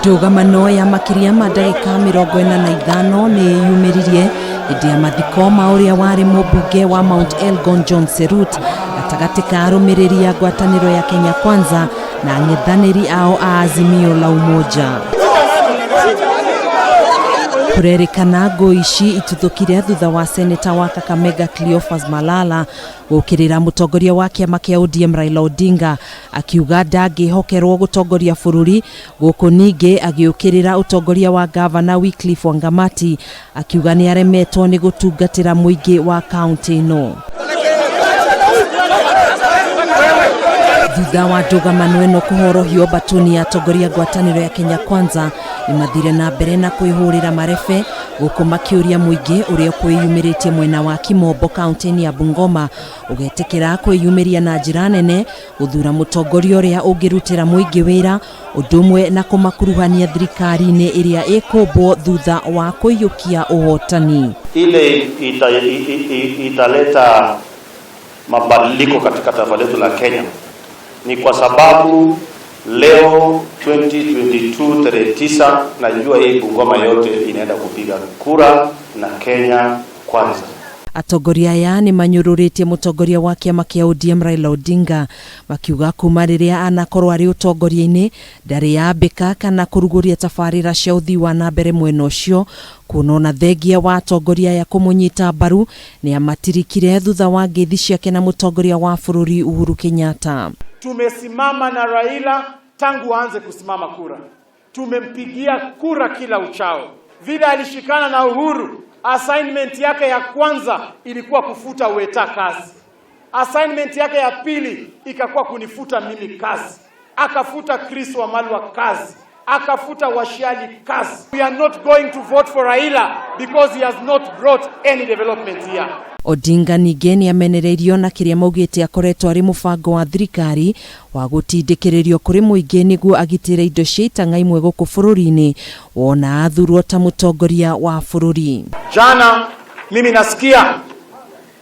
Ndũgamano ya makĩria ma ndagĩka 45 nĩ yumĩririe hĩndĩ ya mathiko ma ũrĩa warĩ mũmbunge wa Mount Elgon John Serut gatagatĩ ka arũmĩrĩri a ngwatanĩro ya Kenya Kwanza na ang'ethanĩri ao a Azimio la Umoja. Kũrerĩkana ngũĩ ici ituthũkire thutha wa seneta wa Kakamega Cleophas Malala gũkĩrĩra mũtongoria wa kĩama kĩa ODM Raila Odinga akiuga ndangĩhokerwo gũtongoria bũrũri. Gũkũ ningĩ agĩũkĩrĩra ũtongoria wa gavana Wycliffe Wangamati akiuga nĩ aremetwo nĩ gũtungatĩra mũingĩ wa kaunti ĩno. Thutha wa ndũgamano ĩno kũhorohio, mbatuni ya atongoria ngwatanĩro ya Kenya Kwanza nĩ mathire na mbere na kwĩhũrĩra marebe gũkũ makĩũria mũingĩ ũrĩa ũkwĩyumĩrĩtie mwena wa Kimombo kaunti-inĩ ya Bungoma ũgetĩkĩra kwĩyumĩria na njĩra nene gũthura mũtongoria ũrĩa ũngĩrutĩra mũingĩ wĩra, ũndũ ũmwe na kũmakuruhania thirikari-inĩ ĩrĩa ĩkũmbwo thutha wa kũiyũkia ũhotani. Ile italeta mabadiliko katika taifa letu la Kenya ni kwa sababu leo 2022 tarehe 9, najua hii Bungoma yote inaenda kupiga kura na Kenya Kwanza. Atongoria aya nĩ manyũrũrĩtie mũtongoria wa kĩama kĩa ODM Raila Odinga makiuga kuma rĩrĩa anakorwo arĩ ũtongoria-inĩ ndarĩ yambĩka kana kũrugũria tabarĩra cia ũthii wa na mbere mwena ũcio, kuona ona thengia wa atongoria aya kũmũnyita mbaru nĩ amatirikire thutha wa ngeithi ciake na mũtongoria wa bũrũri Uhuru Kenyatta. Tumesimama na Raila tangu aanze kusimama kura, tumempigia kura kila uchao. Vile alishikana na Uhuru, assignment yake ya kwanza ilikuwa kufuta Weta kazi. Assignment yake ya pili ikakuwa kunifuta mimi kazi, akafuta Chris Wamalwa kazi, akafuta Washiali kazi. We are not going to vote for Raila because he has not brought any development here. Odinga ningĩ nĩ amenereirio na kĩrĩa maugĩte akoretwo arĩ mũbango wa thirikari wa gũtindĩkĩrĩrio kũrĩ mũingĩ nĩguo agitĩre indo cia itang'a imwe gũkũ bũrũri-inĩ wona athurwo ta mũtongoria wa bũrũri. Jana mimi nasikia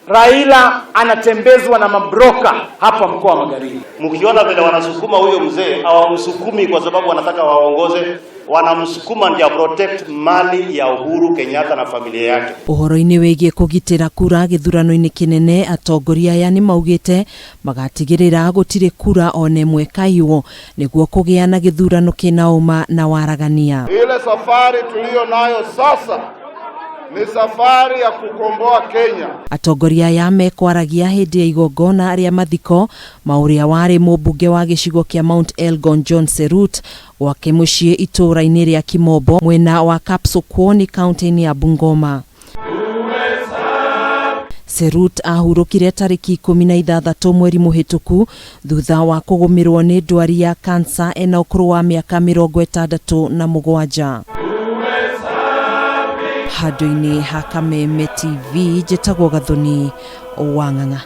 Raila anatembezwa na mabroka hapa mkoa wa Magharibi. Mkiona vile wanasukuma huyo mzee, hawamsukumi kwa sababu wanataka waongoze, wanamsukuma ndio protect mali ya Uhuru Kenyatta na familia yake. Ũhoro-inĩ wĩgiĩ kũgitĩra kura gĩthurano-inĩ kĩnene, atongoria aya nĩ maugĩte magatigĩrĩra gũtirĩ kura ona ĩmwe kaiywo nĩguo kũgĩa na gĩthurano kĩna ũma na waragania. Ile safari tuliyo nayo sasa ni safari ya kukomboa Kenya. Atongoria aya mekwaragia hĩndĩ ya igongona rĩa mathiko ma ũrĩa warĩ mũmbunge wa gĩcigo kĩa Mount Elgon John Serut gwake mũciĩ itũũra-inĩ rĩa Kimombo mwena wa Kapsokwony kaunti-inĩ ya Bungoma. Serut ahurũkire tarĩki 16 mweri mũhĩtũku thutha wa kũgũmĩrwo nĩ ndwari ya kansa ena ũkũrũ wa mĩaka 67. Handũ-inĩ ha Kameme TV, njĩtagwo Gathoni wa Ng'ang'a.